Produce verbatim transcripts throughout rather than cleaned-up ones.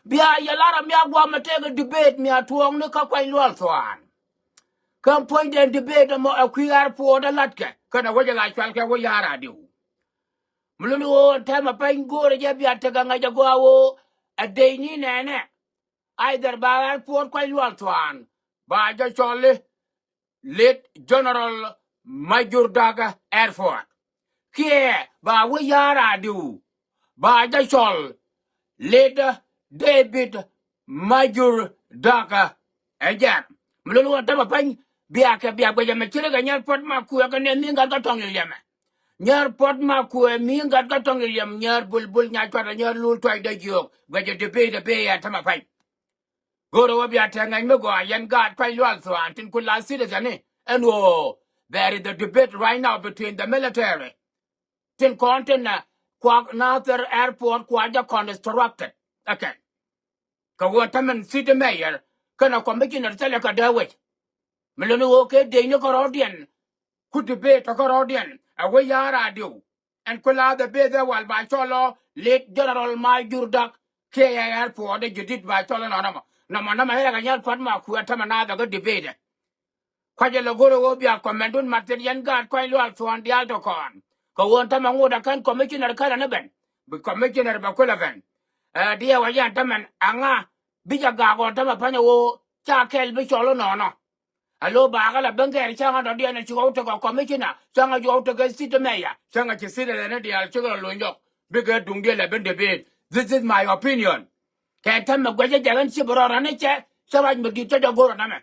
Bia yɛ lar a mi a guam a tëëk a debate mi a tuɔɔkni kä Kuany Lual Thuan. Kä puɔ̱nydɛn debate ɛmɔ ɛ kui̱ airport ɛ latkɛ kɛnɛ wec ɛ la cualkɛ wec ya̱r a diw. Mi luni ɣöö tɛmɛ pɛny go̱o̱rɛ jɛ bia tekɛ ŋäc a gɔaa ɣöö ɛ dec ni nɛnɛ. Either ba airport Kuany Lual Thuan ba jɛ cɔl i̱ Late General Major Dak Airport. Kiɛ ba wä ya̱r a diw ba jɛ cɔl Late David Major Dak. Ɛ jɛn mi luni ɣöö tɛmɛ pɛny bia kɛ bia guɛcɛ mɛ ci ri kɛ nyɛr puɔt ma kuɛ kɛ nɛ mi gat kä tɔŋ liɛmɛ. Nyɛr puɔt ma kuɛ mi gat kä tɔŋ liɛm nyɛr bulbul nya cuat nyɛr lul tuacdä jiök guɛcɛ debate ɛ bee yɛn tɛmɛ pɛny. Go̱o̱rä wä bia tɛŋ ŋäc mi gɔaa yɛn gaat Kuany Lual Thuan tin ku la citizen ni ɛn ɣöö there is a debate right now between the military. Tin kɔn tin na kuak Nasir airport kua jɛ constructed. Okay. Kɛ ɣöö tämɛn city mayor kɛnɛ commissioner thilɛ kɛ dee wec. Mi luni ɣöö kɛ dec ni kärɔɔdiɛn ku debate tɔ̱ kärɔɔdiɛn ɛ wec ya̱r a diw. Ɛn ku la debate ɛ wal ba cɔl ɔ Late General Major Dak kiɛ airport ɛ jadid ba cɔl ɔ nɔnɔmɔ nɔmɔ nɔmɔ ɛ rɛ kɛ nyal pua̱t ma kuɛ tämɛ na dhɛ kɛ debate. Kuacɛ lɛ go̱r ɛ ɣöö bia kɔmɛndun mat thi̱n yɛn gaat Kuany Lual Thuan diaal tɔ kɔn kɛ ɣöö tämɛ ŋot ɛ kän commissioner känɛ ni ben bi commissioner bɛ kulɛ ben. Ɛ diɛw ɛ yɛn tämɛn aŋa bi jɛ gak ɣɔn tämɛ pa̱nyɛ ɣöö ca kɛl bi cɔl ɔ nɔnɔ. Alo bakä la ben gɛr cäŋä dɔ̱diɛn a ci ɣɔw tekɛ commissioner cäŋä ci ɣɔw tekɛ city mayor cäŋä ci citizen ni diaal cikɛ lɔ lony jɔk. Bikɛ duŋdiɛn la ben debate. This is my opinion. Kɛ tɛmɛ guɛcä jɛ ɣän ci bi rɔɔdɛ ni cɛ cä ruac mi di̱t cä jɛ go̱r ɔ nɛmɛ.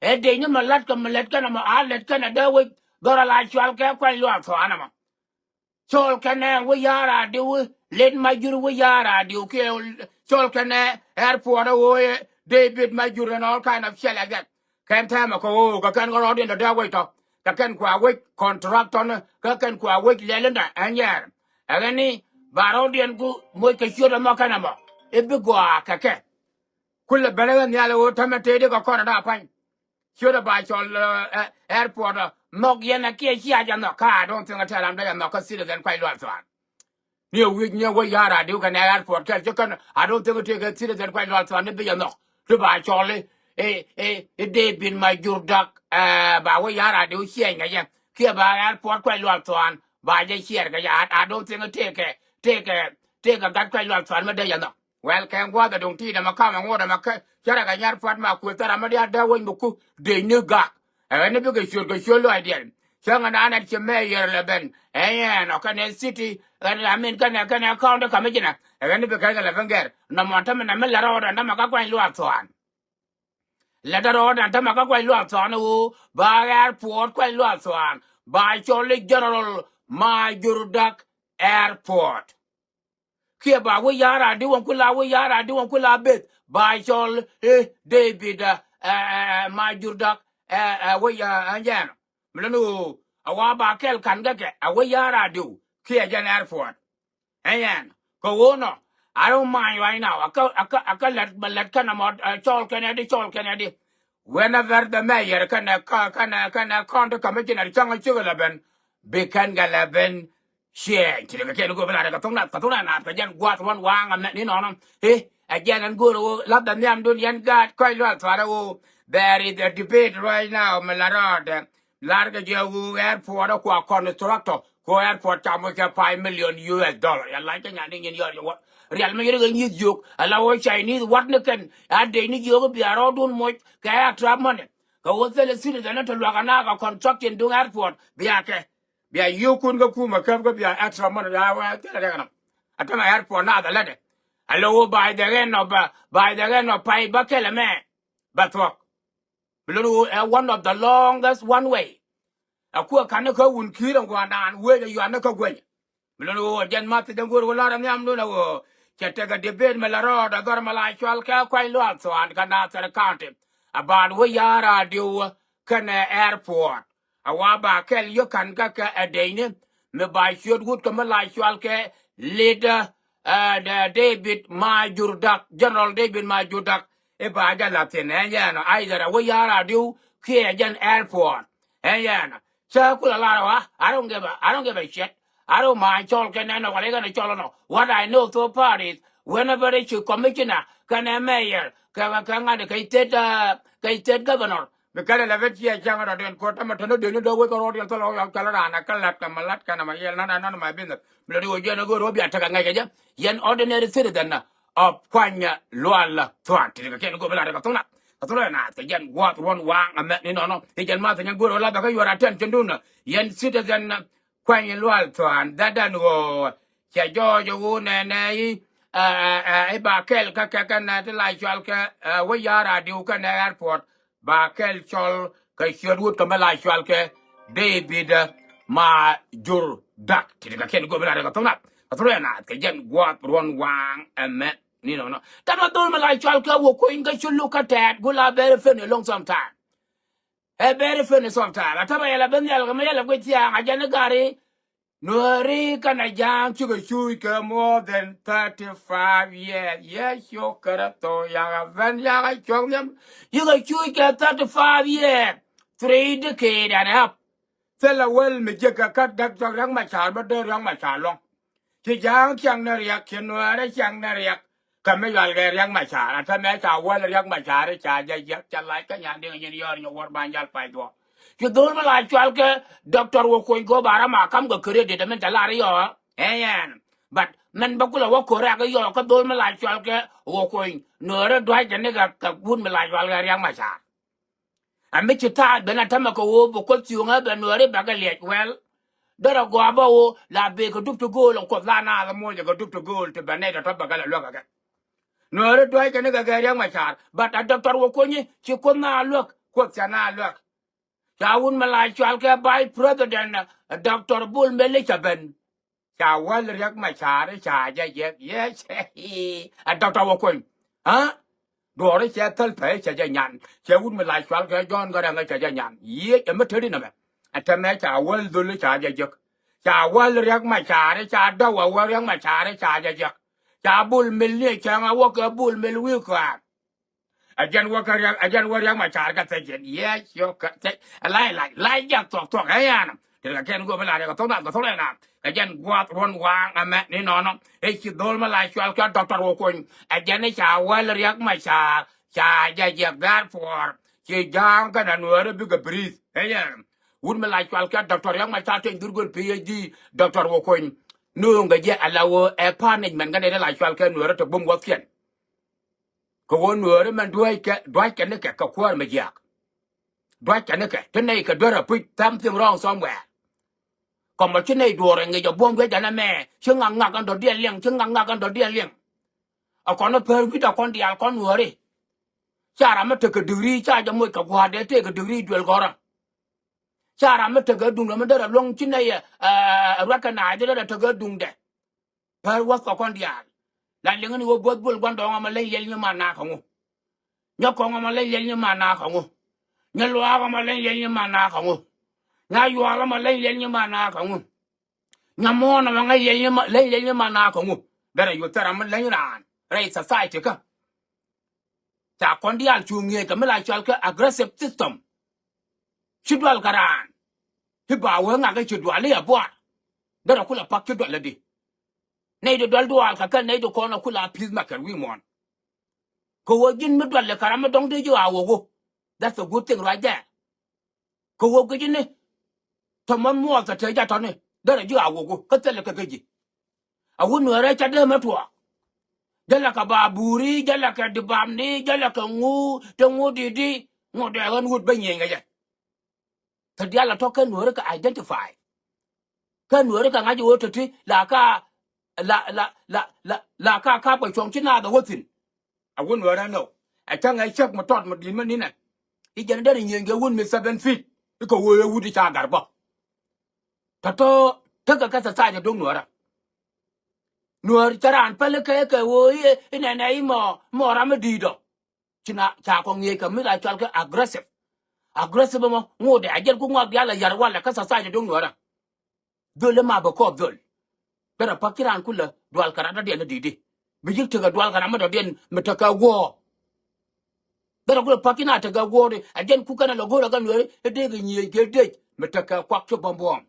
Ɛ dec ni mi la̱t kɛ mi lät kɛnɛ mɔ a lät kɛnɛ dee wec dhɔrɛ la cual kɛ Kuany Lual Thuan ɛmɔ. Cɔl kɛnɛ wä ya̱r a diw Late Major wä ya̱r a diw kiɛ cɔl kɛnɛ airport ɛ ɣöö David Major and all kind of shit like that. Kɛn tɛmɛ kɛ ɣöö kɛ kɛn kɛ rɔɔdiɛn dee wec tɔ kɛ kɛn kua wec contractor ni kɛ kɛn kua wec lɛl inda ɛ nyɛɛr. Ɛ ɣän ni ba rɔɔdiɛn ku moc kɛ ciöt ɛmɔ kɛn ɛmɔ i̱ bi gɔaa kɛ kɛ. Kulɛ ben ɛ ɣän nhial ɛ ɣöö tämɛ tëëdi kɛ kɔn ɛ daa pa̱ny. Ciötdä ba cɔl ɛ, ɛ, airport ɛ nhɔk yɛn ɛ kiɛ cia jɛ nhɔk kä I don't think ɛ tɛl ram dee jɛ nhɔk kä citizen Kuany Lual Thuan. Ni ɛ wi̱c ni ɛ wä ya̱r a diw kɛnɛ airport kɛl ci kän I don't think ɛ tëëkɛ citizen Kuany Lual Thuan ni bi jɛ nhɔk ti ba cɔl i̱ i̱ i̱ David Major Dak ɛ ba wä ya̱r a diw ciɛny kɛ jɛ kiɛ ba airport Kuany Lual Thuan ba jɛ ciɛɛr kɛ jɛ. I, I don't think ɛ tëëkɛ tëëkɛ tëëkɛ gat Kuany Lual Thuan mi dee jɛ nhɔk. Well kɛn gua̱a̱th ɛ duŋ ti̱i̱t ɛmɛ ka̱mɛ ŋot ɛmɛ kä cä rɛ kɛ nyar pua̱t ma kuëth thɛr ɛmɛ diaal dee wec mi ku dec ni gak. Ɛ ɣän ni bikɛ ciöt kɛ ciöt lɔaacdiɛn cäŋ ɛn an ɛn ci mayor lɛ ben ɛ yɛn ɔ kɛnɛ city ɣän I mean kɛnɛ kɛnɛ county commissioner ɛ ɣän ni bikɛ kɛ lɛ ben gɛr nɔmɔ tämɛ nɛ mi lɛ rɔɔdɛ nɔmɔ kä Kuany Lual Thuan. Lɛ dɛ rɔɔdɛ tämɛ kä Kuany Lual Thuan ɣöö ba airport Kuany Lual Thuan ba cɔl i̱ General Major Dak Airport. Kiɛ ba wä ya̱r a diw ɛn ku la wä ya̱r a diw ɛn ku la beth ba cɔl i̱ David ɛ, ɛ, ɛ, Major Dak ɛ, ɛ, wä ya̱r a jɛn. Mi luni ɣöö a wa ba kɛl ka̱n kɛ kɛ a wä ya̱r a diw kiɛ jɛn airport. Ɛ yɛn kɛ ɣöö nɔ I don't mind right now. A kä a kä a kä lät bɛ lät kɛn ɛmɔ ɛ cɔl kɛn ɛ di cɔl kɛn ɛ di. Whenever the mayor kɛnɛ kä kɛnɛ kɛnɛ county commissioner cäŋ a cikɛ lɛ ben bi kɛn kɛ lɛ ben ciɛɛny. Ci lɛ kɛ kɛn go̱o̱r bi lat kɛ thok nath kɛ thok nath nath kɛ jɛn gua̱th ruɔ̱n waŋ ɛmɛ ni nɔnɔ. I̱ ɛ jɛn ɛn go̱o̱r ɣöö lath dɛ nhiamdun yɛn gaat Kuany Lual Thuan ɣöö there is a debate right now mi la rɔɔdɛ. Lar kɛ jɛ ɣöö airport ɛ kua constructor ko airport ca moc kɛ five million U S dollar. Ya lac kɛ nyan ni nyin yɔr yɛ wä rial mi yɛr kɛ nyi̱th yök ala wä Chinese wat ni kɛn a dec ni yök bia rɔɔdun moc kɛ extra money. Kɛ wä thilɛ citizen ni te luak ana kɛ construction duŋ airport bia kɛ bia yökun kä kumɛ käp kä bia extra money bia wä thilɛ rɛk nɔ. A tämɛ airport na the lady. A low by the end of uh, by the end of pay bä kɛlɛ mɛ bä thuɔk. Bi lon ɣöö ɛ one of the longest one way. Ɛ kuɛ ka̱n ni kä wun ki̱i̱r ɛn gua̱a̱r naan wee jɛ yuan ni kä gueny. Bi lon ɣöö ɛ jɛn math thi̱n go̱o̱r wä la̱r ɛ nhiamdun ɛ ɣöö cɛ tekɛ debate mɛ la rɔɔd ɛ dhɔr mɛ la cual kɛ Kuany Lual Thuan kä Nasir County. About wä ya̱r a diw kɛnɛ airport. A wa ba kɛl yio̱k ka̱n kä kɛ ɛ dec ni mi ba ciöt wut kɛ mi la cual kɛ Late ɛ David Majur Dak, General David Majur Dak. I̱ ba jɛ la̱th thi̱n ɛ yɛn ɔ either a wä ya̱r a diw kiɛ jɛn airport. Ɛ yɛn ɔ cä kulɛ lar ɔ a I don't give a, I don't give a shit. I don't mind cɔl kɛn ɛn ɔ wala ikɛn ɔ cɔl ɛn ɔ. What I know so far is whenever ci commissioner kɛnɛ mayor, kɛ, kɛ ŋa̱t kɛ state, ah, kɛ state governor. Bi kɛn ɛ lɛ ben ciɛ cäŋ rɔ den ko̱r tämɛ tɔ̱nɔ deni dɔ̱k wec kɛ rɔɔd yɛl thɔl ɣɔw yɔl kɛl raan ɛ kɛ la̱t kɛ mɛ la̱t kɛnɛ mɛ yɛl nan ɛ nan mɛ business. Mi lɛ di wä jiɛn ɛ go̱o̱r wä bia tekɛ ŋäc kɛ jɛ. Yɛn ordinary citizen of Kuany Lual Thuan. Ti kɛ kɛn go̱o̱r bi la̱t kɛ tho̱ŋ na. Kɛ tho̱ŋ na kɛ jɛn gua̱a̱th ruɔ̱n waaŋ ɛmɛ ni nɔnɔ. Ti jɛn math nyɛn go̱o̱r wä la̱t bɛ kɛ yuɔr attention dun. Yɛn citizen Kuany Lual Thuan, dhadän ɣöö cɛ jɔɔc ɣöö nɛnɛ i̱, ɛ, ɛ, ɛ, i̱ ba kɛl kä kɛ kɛnɛ ti la cɔal kɛ, ɛ, wä ya̱r a diw kɛnɛ airport, ba kɛl cɔl kɛ ciöt wut kɛ mi la cɔal kɛ David, ɛ, Majur Dak. Ti ti kɛ kɛn go̱o̱p la rɛ kɛ tho̱ŋ na kɛ tho̱ŋ rɛ na kɛ jɛn gua̱a̱th ruɔ̱n waaŋ ɛmɛ ni nɔnɔ. Tamɛ dhol mi la cɔal kɛ wä kuny kɛ cu luk kä tɛɛt gula bɛri fen ɛ long sometime. Ɛ bɛri fen ɛ sometime. A tamɛ yɛlɛ ben nhial kɛ mi yɛlɛ guic thia̱a̱ŋ a jɛn i̱ gari. Nuääri kɛnɛ ja̱a̱ŋ cikɛ cuuc kɛ more than thirty five years. Yes, yo kɛrɛ tho yakɛ ben yakɛ cuɔ̱ŋ nhiam. Cikɛ cuuc kɛ thirty five years. Three decade and up. Thilɛ wäl mi jiäkä kä Doctor Riek Machar bä dee Riek Machar lɔ̱ŋ. Ci ja̱a̱ŋ ciaŋ ni Riek, ci Nuäärä ciaŋ ni Riek. Kä mi yual kɛ Riek Machar, a tämɛ ca wäl Riek Machar ca jɛ jiäk, ca lac kä nyan diŋ nyin yɔr nyɛ wäär ban jal pay duɔ̱ɔ̱r. Ci dhol mi la cual kɛ Doctor Wä Kuny go̱o̱p a ram a kam kɛ credit min ca lar yɔ. Ɛ yɛn. But min bä kulɛ wä ko̱r rɛk yɔ kä dhol mi la cual kɛ Wä Kuny. Nuäärä dua̱c kɛ ni kɛ, kɛ wut mi la cual kɛ Riek Machar. A mi ci ta̱a̱ ben a tämɛ kɛ ɣöö bi Kuoth thiöŋä bɛ Nuääri bɛ kɛ liɛc wɛl. Derɛ gɔaa bä ɣöö la bëë kɛ dup ti gööl ɛ Kuoth la naath ɛ moc ɛ kɛ dup ti gööl ti bɛ nɛy tɔ̱tɔ̱ bɛ kɛ lɛ luäk ɛ kɛ. Nuääri duäc kɛ ni kɛ kɛ Riek Machar, but a Doctor Wä Kuny ci Kuoth na luäk, Kuoth ca na luäk. Ca wut mi la cual kɛ Vice President, ɛ, Doctor Bol Mel i̱ ca ben. Ca wäl Riek Machar ca jɛ jiɛk. Yes. A Doctor Wä Kuny. Ha? Duɔ̱ɔ̱ri cɛ thäl pɛy cɛ jɛ nyan. Cɛ wut mi la cual kɛ John Garang cɛ jɛ nyan. Yiëë cɛ mi teti nɛmɛ. Ɛ tɛmɛ ca wäl dholi ca jɛ jiäk. Ca wäl Riek Machar ca däw a wä Riek Machar ca jɛ jiäk. Ca Bol Mel ni cäŋ a wä kɛ Bol Mel wi̱i̱ kɔaar. A jɛn wä kä Riek, a jɛn wä Riek Machar kä thɛc jɛn. Yes, yo kä thɛc. A lac, lac, lac jak thuɔk thuɔk ɛ yan. Ti la kɛn go̱o̱p la Riek a thuɔk na, a thuɔk na. Kä jɛn gua̱a̱th ruɔ̱n waaŋ ɛmɛ ni nɔnɔ. Ɛ ci dhol mi la cual kä Doctor Wä Kuny. A jɛn i̱ ca wäl Riek Machar ca jɛ jiɛk, therefore ci ja̱a̱ŋ kɛnɛ Nuääri bikɛ breathe. Ɛ yan. Wut mi la cual kä Doctor Riek Machar teny dhurgöl PhD, Doctor Wä Kuny. Nuŋ kɛ jɛ ala ɣöö ɛ punishment kɛnɛ ti la cual kɛ Nuääri ti bum wäthkiɛn. Kɛ ɣöö Nuääri mɛn duäckɛ, duackɛ nikɛ kɛ kuäär mi jiaak. Duackɛ nikɛ ti nɛy kɛ duer a puc, something wrong somewhere. Kɔmɔ ci nɛy duɔɔr ɛ ŋic ɛ buɔ̱m duec ɛn ɛmɛ, ci ŋak ŋak ɛn dɔ̱diɛn liɛŋ, ci ŋak ŋak ɛn dɔ̱diɛn liɛŋ. Ɛ kɔn ɛ pär wi̱cdɛ kɔn diaal kɔn Nuääri. Ca ram mi tekɛ degree ca jɛ moc kɛ gua̱a̱r dee tëëkɛ degree duel gɔ̱rä. Ca ram mi tekɛ duŋdɛ mi derɛ luäŋ ci nɛy ɛ, ɛ, ɛ, recognize derɛ tekɛ duŋdɛ. Pär wäth kɛ kɔn diaal. La liŋä ni wä buɔth bul gua̱ndɔɔŋ ɛmɔ leny liɛl nyi man nakä ŋu. Nyä kɔŋ ɛmɔ leny liɛl nyi man nakä ŋu. Nyä luaak ɛmɔ leny liɛl nyi man nakä ŋu. Nyä yual ɛmɔ leny liɛl nyi man nakä ŋu. Nyä muɔ̱ɔ̱n ɛmɔ ŋäc liɛl nyi ma, leny liɛl nyi man nakä ŋu. Derɛ yuɔth thil ram mi leny raan rɛy society kä. Ca kɔn diaal cu ŋi̱eec kɛ mi la cɔal kɛ aggressive system. Ci dual kɛ raan. Ci ba wee ŋakä ci dual i̱ a buar. Derɛ kulɛ pak ci dual adi. Nɛy di dual dual kɛ kɛn nɛy di kɔn a kulɛ a peace maker wi̱i̱ muɔ̱ɔ̱n. Kɛ ɣöö ji̱n mi dual kɛ ram mi dɔ̱ŋ dee ji̱ a wok ɣöö. That's a good thing right there. Kɛ ɣöö kɛ ji̱ ni. Tɔ̱ mɔn muɔɔth kɛ te jatɔni derɛ ji̱ a wok ɣöö kä thilɛ kɛ kɛ ji̱. A wut Nuäärä ca dee mɛ tuɔɔk. Jälɛ kɛ baburi, jälɛ kɛ dibamni, jälɛ kɛ ŋu, te ŋu didi, ŋu dee ɣän wut bä nyieny kɛ jɛ. Te diaal a tɔ̱ kä Nuäärä kɛ identify. Kä Nuäärä kɛ ŋa̱c ɣöö te ti la ka, la, la, la, la, la ka kap kɛ cuɔ̱ŋ ci naath ɛ wä thi̱n. A wun wä rɛn lɔ. Ɛ cäŋ ɛ cäk mi tɔt mi di̱t mi ninɛ. I̱ jɛn derɛ nyieny kɛ wun mi seven feet. I̱ kɛ wee wut i̱ ca gar bä. Tɔ̱tɔ̱ tekɛ kɛ society do̱ŋ Nuäärä. Nuäär cä raan päl i̱ kɛ kɛ wee i̱ nɛnɛ i̱ mɔ, mɔ ram mi di̱i̱t ɔ. Ci na ca kɔ ŋi̱eec kɛ mi la cɔal kɛ aggressive. Aggressive ɛmɔ ŋotdɛ a jɛl ku ŋɔak diaal a ya̱r walɛ kä society do̱ŋ Nuäärä. Dhöl ɛ ma bɛ kɔɔth dhöl. Derɛ pa̱k ci raan kulɛ dual kɛ rat dɔ̱diɛn i̱ di̱t i̱ bi ji̱ tekɛ dual kɛ rat mi dɔ̱diɛn mi tekɛ guɔ̱ɔ̱r. Derɛ kulɛ pa̱k ci na tekɛ guɔ̱ɔ̱r i̱ a jɛn kukɛn ɛ lɔ go̱o̱r ɛ kɛ Nuääri i̱ dee kɛ nyiëëc kɛ dec mi tekɛ kuak ci buɔ̱m buɔ̱ɔ̱m.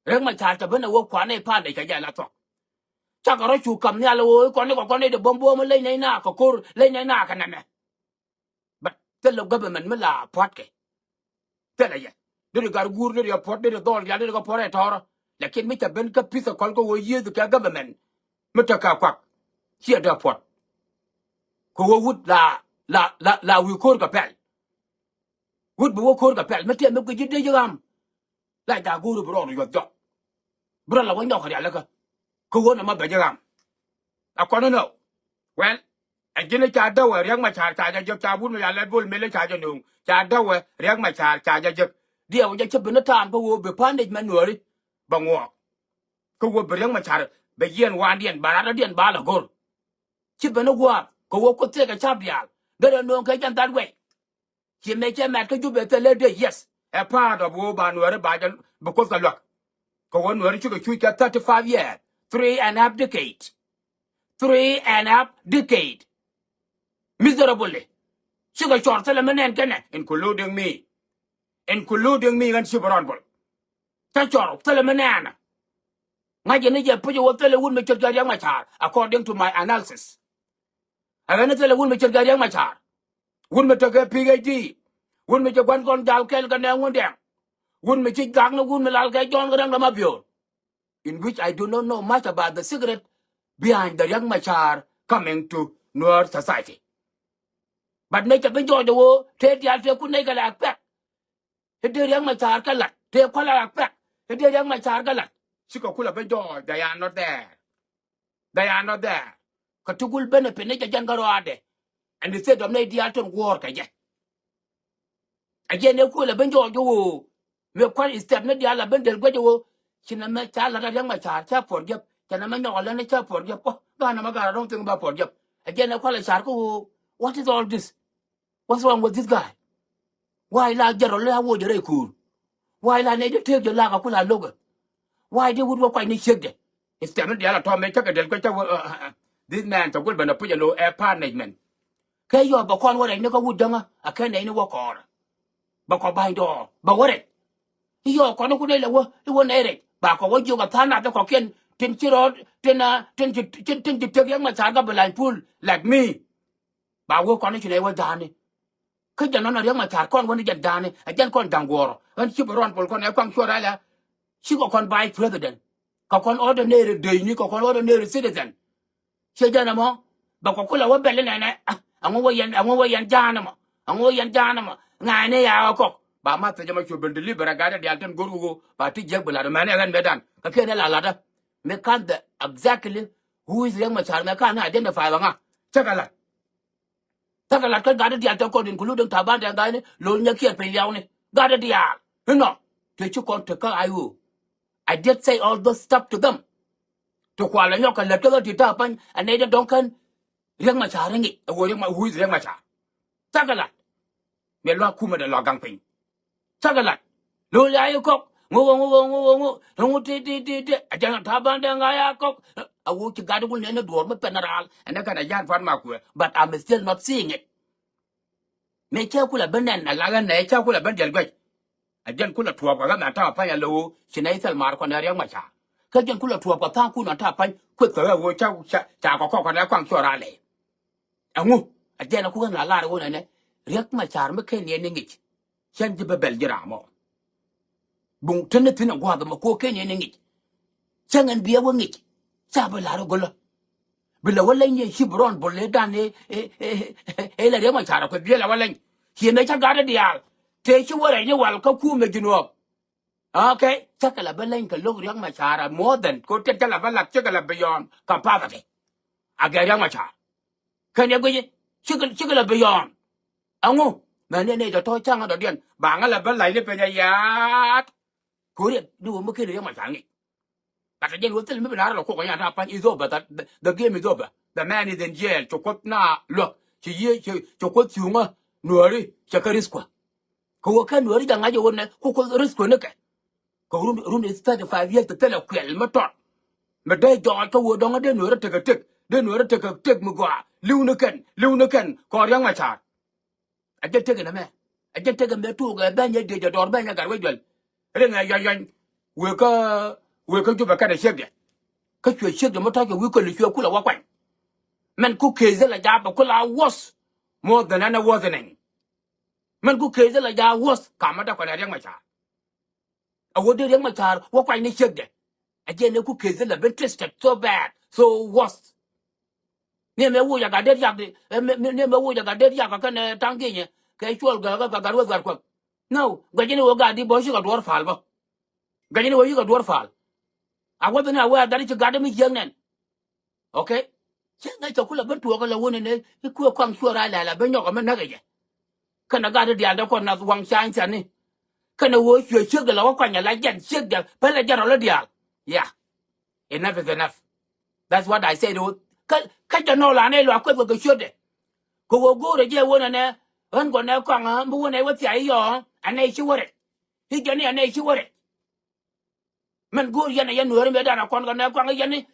Riek Machar cɛ ben ɛ wä kuanɛ i̱ pa̱a̱n dec kɛ jɛ la thuɔ̱k. Cakɛ rɔ cu kam nhial ɣöö i̱ kɔn i̱ kɔ kɔn i̱ dee buɔ̱m buɔ̱m leny nɛy na kɛ ko̱r leny nɛy na kɛ nɛmɛ. But thilɛ government mi la puɔ̱tkɛ. Thilɛ yɛ. Deri gar guur, deri ɛ puɔ̱t, deri dhɔl diaal, deri kɛ puɔ̱t ɛ tɔ̱rä. Lakin mi ca ben kä pith ɛ kɔl kä ɣöö yieth kɛ government mi tekɛ kuak. Ciɛ dee puɔ̱t. Kɛ ɣöö wut la, la, la, la wi̱i̱ ko̱r kɛ pɛl. Wut bi wä ko̱r kɛ pɛl mi tiɛm mi guic ji̱ dee ji̱ ɣam. La ja̱ go̱o̱ri bi rɔɔd yuɔth jɔk. Bi rɔ la wä nyɔk rialikä. Kä ɣöö nɛ ma bɛ ji̱ ɣam. A kɔn inɔ. Well, ɛ ji̱n i̱ ca däwɛ Riɛk Macar ca jɛ jek, ca wut mi ca lɛt Bol Mel i̱ ca jɛ nööŋ. Ca däwɛ Riɛk Macar ca jɛ jek. Diɛw jɛ ci ben i̱ ta̱a̱m kä ɣöö bi punishment Nuääri bɛ ŋuɔɔk. Kä ɣöö bi Riɛk Macar bɛ yiɛn wa̱a̱ndiɛn ba ratdädiɛn ba lɛ go̱r. Ci ben i̱ gua̱a̱th kɛ ɣöö Kuoth thieekɛ ca̱p diaal. Derɛ nööŋ kɛ jɛn that way. Ci mëë cɛ mɛt kä Jubɛ thilɛ dee, yes. Ɛ part of ɣöö ba Nuääri ba jɛ bi Kuoth kɛ luäk. Kɛ ɣöö Nuääri cikɛ cuc kɛ thirty five years, three and half decade. Three and half decade. Miserably. Cikɛ cɔr thilɛ mi nɛn kɛnɛ, including me. Including me, ɣän Cip Rɔn Bol. Cä cɔr thilɛ mi nɛɛnä. Ŋa̱c jɛ ni jɛ puc ɛ wä thilɛ wut mi ce̱tkɛ Riɛk Macar, according to my analysis. Ɛ ɣän ni thilɛ wut mi ce̱tkɛ Riɛk Macar. Wut mi tekɛ P H D. Wut mi ci gua̱n kɔn jal kɛl kɛ nɛ ŋundɛŋ. Wut mi ci gak ni wut mi lal kɛ Jɔ̱ɔ̱n kɛ Rɛŋ Dɔ̱ŋ Mabiöör. In which I do not know much about the secret behind the Riɛk Macar coming to Nuer society. But nɛ cɛ bi jɔɔc ɛ ɣöö tëë diaal tëë kun nɛy kɛ la expect. I̱ dee Riɛk Macar kɛ lat, tëë kua̱l a expect. I̱ dee Riɛk Macar kɛ lat. Cikɛ kulɛ bi jɔɔc, they are not there. They are not there. Kä ti gul benefit ni jɛ jɛn kä rɔaadɛ. And instead of nɛy diaal tin guɔ̱ɔ̱r kɛ jɛ. Ɛ jɛn ɛ kuël ɛ ben jɔɔc ɣöö mëë kua̱r step ni diaal ɛ ben del guec ɣöö ci nɛmɛ ca lat a Riɛk Macar ca puɔ̱r jiäp, cɛ nɛmɛ nyɔk a lɛn ca puɔ̱r jiäp. Ɔ, gaat nɛmɛ gaat, I don't think ba puɔ̱r jiäp. Ɛ jɛn ɛ kual ɛ car kä ɣöö, what is all this? What's wrong with this guy? Why la jɛn rɔ lɛ a woc rɛy kuur? Why la nɛy dee tëëk jɛ lak a kul a lo̱kɛ? Why dee wut wä kuac ni ciekdɛ? Step ni diaal a tɔ̱ mëë cä kɛ del kuec cä wä, uh, uh, uh, this man cɛ gul ben a puc a lo̱ ɛ punishment. Kɛ yɔɔp bɛ kɔn wä rɛc ni kä wut jäŋä a kɛn nɛy ni wä kɔɔrä. Bɛ kɔ ba̱ny dɔɔr bɛ wä rɛc. I̱ yɔɔk kɔn i̱ kun nɛy lɛ wä i̱ wä nɛy rɛc ba kɔ wä jiök a tha̱a̱ŋ nath i̱ kɔkiɛn tin ci rɔɔd tin a tin ci tin tin ci tëk Riɛk Macar kä bi lany puul like me. Ba wee kɔn i̱ ci nɛy wä ja̱a̱ni. Kä jɛn nɔn a Riɛk Macar kɔn wä ni jɛn ja̱a̱ni ɛ jɛn kɔn da̱ŋ guɔ̱ɔ̱rɔ ɣän Cip Rɔn Bol kɔn ɛ kuaŋ cuɔr ala. Cikɛ kɔn vice president. Kɛ kɔn ordinary dëëcni, kɛ kɔn ordinary citizen. Ciɛ jɛn ɛmɔ bɛ kɔ kulɛ wä bɛl inɛnɛ. Ah, ɛŋu wä yɛn, ɛŋu wä yɛn ja̱a̱n ɛmɔ? Ɛŋu wä yɛn ja̱a̱n ɛmɔ? Ŋa̱cni ya̱a̱ kɔk ba ma thiec ɛmɔ cu ben deliver ɛ gatdɛ diaal tin go̱r wä ɣöö ba ti jiäk bi lat mɛn ɛ ɣän mëë dan. Kɛ kiɛn ɛ la latdä. Mi ka̱n the exactly who is Riɛk Macar mɛ ka̱n ni identify bɛ ŋa. Cä kɛ lat. Thäkɛ lat kä gatdä diaal tɛ kɔn including Taban tɛ ga̱a̱cni lo̱l nyɛ kiɛɛr piny liauni. Gatdä diaal inɔ tëë ci kɔn tek kä I O. I did say all those stuff to them. Ti kualɛ nyɔk kɛ lät kä ɣä ti ta̱a̱ pa̱ny ɛ nɛy dee dɔ̱ŋ kän Riɛk Macar iŋic ɛ ɣöö Riɛk Ma, who is Riɛk Macar? Thäkɛ lat. Mëë luaak kumɛ dee lɔ gaŋ piny. Cakɛ lat. Lo̱l ya i̱ kɔk ŋu ŋu ŋu ŋu ŋu ŋu ti ti ti ti. A jɛn Taban dee ŋa̱c ya kɔk. A wu ci gat wul nɛn ni duɔ̱ɔ̱r mi pɛn raal ɛn ɛ kɛn a ja̱a̱n pua̱t ma kuɛ. But I'm still not seeing it. Mëë cä kulɛ ben nɛn a la ɣän nɛ cä kulɛ ben diɛl guɛc. A jɛn kulɛ tuɔɔk kɛ ɣän a ta̱a̱ pa̱ny a lo̱o̱ ci nɛ i̱ thil maar kɔn ɛ Riɛk Macar. Kä jɛn kulɛ tuɔɔk kɛ tha̱a̱ŋ kun a ta̱a̱ pa̱ny kueth kɛ ɣä ɣöö ca ca ca kɔ kɔk kɔn ɛ kuaŋ cuɔr a lɛy. Ɛŋu a jɛn ɛ ku ɣän la lar ɣöö nɛnɛ Riɛk Macar mi ken yɛn ni ŋic. Cän ji̱ bä bɛl ji̱ ram ɔ. Buŋ teni thi̱n ɛ gua̱a̱th ɛmɔ kuɔ ken yɛn ni ŋic. Cäŋ ɛn biɛ wä ŋic. Ca bä la̱r ɛ gölä. Bi lɛ wä leny yɛ Cip Rɔn Bol ëë dan ëë ëë ëë lɛ Riɛk Macar ɛ kueth biɛ lɛ wä leny. Ciɛ mëë cä gatdä diaal tëë ci wä rɛy ni wal kä kumɛ Junub. Okay, cä kɛ lɛ bä leny kɛ lo̱k Riɛk Macar ɛ more than ko tëë cä lɛ bä la̱t cä kɛ lɛ beyond capacity. A gɛ Riɛk Macar. Kɛn yɛ guici cikɛ cikɛ lɛ beyond. Ɛŋu mɛn ni nɛy tɔ̱tɔ̱ ca̱ŋ dɔ̱diɛn ba ŋä lɛ bä la̱c ni peny ɛ yaat. Ko̱riɛn ni wä mi ken Riɛk Macar ŋic. But a jɛn wä thil mi bi la̱r lɔ kok ɛ yan ta̱a̱ pa̱ny is over. The, the, the game is over. The man is in jail. Cɛ kuoth na luäk cɛ yiëë cɛ cɛ kuoth cuŋä Nuääri cɛ kä risk kuä. Kɛ wä kä Nuääri jɛ ŋa̱c ɛ wä nɛ ku kuoth risk kuä ni kɛ. Kɛ run run is thirty five years ti thilɛ kuɛl mi tɔt. Mi dee jɔɔc kä wee dɔ̱ŋ dee Nuäärä tekɛ tek dee Nuäärä tekɛ tek mi gɔaa li̱w ni kɛn li̱w ni kɛn kɔn Riɛk Macar. A jɛ tek in ɛmɛ a jɛ tek in mɛ tuuk ɛ bɛny ɛ diec ɛ dɔɔr bɛny ɛ gat wec duel. Riŋ ɛ yɔny yɔny wee kä wee kä Jubɛ kɛn ɛ ciekdɛ. Kä cuɛ ciek jɛ mi tɔ̱c kɛ wi̱i̱ köli cuɛ kulɛ wä kuany. Mɛn ku case la ja̱a̱p bɛ kula worse more than any worsening. Mɛn ku case la ja̱a̱p worse kamä dee kɔn ɛ Riek Machar. A wä dee Riek Machar wä kuany ni ciek dɛ. A jɛ ni ku case la ben twisted so bad, so worse. Ni mɛ woc a gat dee riak di, eh, mɛ, mɛ, ni mɛ woc a gat dee riak kɛ kɛn, eh, Taŋ Ginyɛ, kɛ cuɔl gɛ, gɛ, gɛ gat wä dhuar kuɛk. No, guɛc ni wä gat di bɔ ci kɛ duɔr pal bä. Guɛc ni wä ci kɛ duɔr pal. A wä dhin a wä a gat ci gat mi jiäk nɛn. Okay? Cä ŋäc cɛ kulɛ ben tuɔɔk kɛ lɛ wun ni, i̱ kuɛ kɔaŋ cuɔr a lɛl a ben nyɔk a mi näk ɛ jɛ. Kɛnɛ gat di diaal dee kɔn nath waŋ cany thiani. Kɛnɛ wä cuɛ ciek dɛ la wä kɔny a la jɛn ciek dɛ, pälɛ jɛn rɔl diaal. Yeah. Enough is enough. That's what I said. Kä, kä jɛ nɔ la nɛ luak kueth kɛ ciötdɛ. Kɛ ɣöö go̱o̱rɛ jɛ wänɛ nɛ, ɣän gɔnɛ kɔaŋ, ɣän bi wänɛ wä thiac i̱ yɔɔ, anɛ ci wä rɛc. I̱ jɛn i̱ anɛ ci wä rɛc. Mɛn go̱o̱r yɛn ɛ yɛn nueeri mëë dan a kɔn kɛ nɛ kɔaŋ i̱ yɛn i̱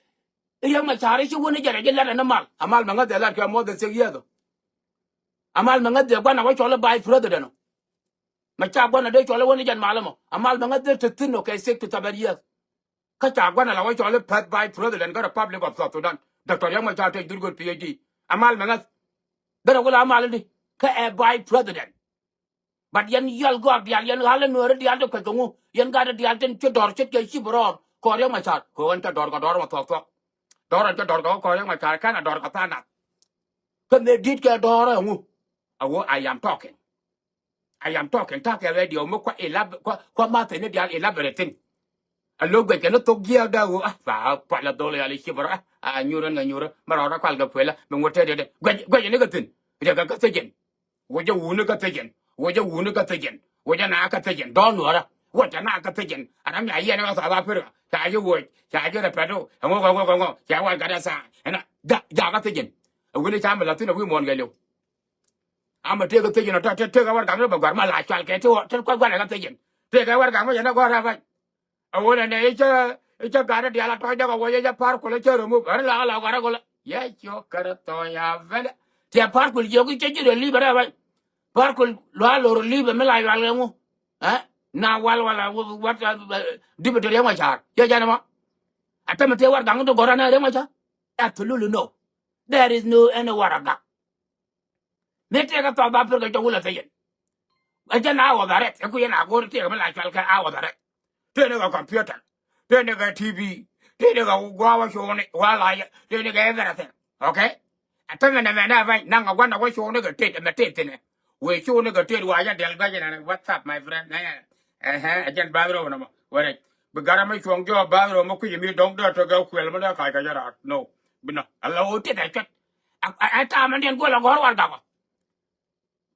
Riek Machar i̱ ci wän i̱ jɛ rɛc i̱ lat ɛn i̱ mal. A mal mɛ ŋäth ɛ lat kɛ more than six years ɔ. A mal mɛ ŋäth ɛ gua̱n a wä cɔl i̱ vice president ɔ. Mɛ ca gua̱n a dee cɔl i̱ wän i̱ jɛn mal ɛmɔ. A mal mɛ ŋäth dee te thi̱n ɔ kɛ six to seven years. Kä ca gua̱n ala wä cɔl i̱ pɛth vice president kä Republic of South Sudan, Doctor Riek Machar Teny Dhurgood P H D. A mal mɛ ŋäth. Derɛ wä la mal i̱di kä ɛ vice president. But yɛn yɔl gɔak diaal, yɛn ɣal i̱ nueeri diaal ti kuec kɛ ŋu, yɛn gat i̱ diaal tin ci dɔr ce̱tkɛ ci bi rɔɔr kɔɔr Riek Machar. Kɛ ɣän ca dɔr kɛ dɔr mɛ thuɔk thuɔk. Dɔr ɛn ca dɔr kɛ kɔɔr Riek Machar kɛn a dɔr kɛ tha̱a̱ŋ nath. Kä mëë di̱t kɛ dɔr ɛ ŋu. A wä I am talking. I am talking, ta̱a̱ kɛ radio mi kua elab-, kua, kua mathɛ ni diaal elaborate thi̱n. A lo̱k guɛc kɛ ni thok jiɛɛk dee ɣöö, ah, ba kual a dhol yal i̱ cibär, ah, a nyuur ɛn ŋa nyuur, mɛ rɔɔdä kual kɛ kuëlä, mi ŋuɔ̱t tɛt yɛtdɛ. Guɛc, guɛc ni kɛ thi̱n. Riɛk kɛ kä thi̱cin. Wocä wuni kä thi̱cin. Wocä wuni kä thi̱cin. Wocä na kä thi̱cin. Dɔ̱ɔ̱n nuɔ̱ɔ̱rä. Wocä na kä thi̱cin. A ram ya yiɛn kä South Africa. Ca ji̱ woc. Ca ji̱ rɛpɛt ɣöö. Ɛŋu, ɛŋu, ɛŋu, ɛŋu. Ca wal gat ɛ tha̱a̱ŋ. Ɛn a, ja, ja kä thi̱cin. Ɛ wini ca mi la̱th thi̱n ɛ wi̱i̱ muɔ̱ɔ̱n kɛ liw. Ama tëëk kä thiecin ɔ, te, te, tëëk ɛ warɛgak ni bɛ gua̱r ma la cual kɛ, te, te kua̱c gua̱n ɛ kä thiecin. Tëëk ɛ warɛgak ma yɛn ɛ gɔ̱r ɛ ba̱ny. A wun ɛnɛ i̱ cä, i̱ cä gat ɛ diaal a tɔ̱c däk a wä yɛ jɛ pa̱r kul ɛ cä rɛ mup. Ɛ ri la, la gua̱r ɛ gɔl ɛ. Yɛ ciök kärɛ thɔ̱ ya vɛlɛ. Tiɛ pa̱r kul jiök i̱ cä ji̱ rɛ li̱p ɛ rɛ ba̱ny. Pa̱r kul lua̱a̱ lo̱r li̱p ɛ mi la yual kɛ ŋu. Ɛ? Na wal wala wat, wat, wat, dipitɔri ɛ ŋuac ca̱a̱r. Yɛ jɛn ɛmɔ. A tämɛ tëë warɛgak ni ti gɔ̱r ɛn ɛ rɛ ŋuac ca̱a̱r. Absolutely no. There is no any warɛgak. Mi tëëkɛ thɔɔk ba pir kɛ jɔk wulɛ thecin. Ɛ jɛn a wä dhɛ rɛt, ɛ ku yɛn a go̱o̱r tëëkɛ mi la cual kɛ a wä dhɛ rɛt. Tëëni kɛ computer, tëëni kɛ T V, tëëni kɛ gua̱a̱ wä cuuni, wä la yɛ, tëëni kɛ everything. Okay? Ɛ tämɛ nɛ mɛ nɛ bäny, naŋ kɛ gua̱n a wä cuuni kɛ tet, ɛmɛ tet thi̱nɛ. Wëë cuuni kɛ tet wa jɛ diɛl gua̱c ɛnɛ, what's up, my friend? Ɛ, ɛhɛ, ɛ jɛn bathroom nɔmɔ. Wä rɛc. Bi garɛ mi cuɔ̱ŋ jɔɔk bathroom mi kui̱c mi dɔ̱ŋ dee tɔ̱ kɛ kuël mi dee ka̱c kɛ jɛ raar. No. Bi nɔ. Ala wä tet ɛ cuɛt. A, a, a ta̱a̱ mɛn diɛn guɔl a gɔ̱r warɛgak ɔ.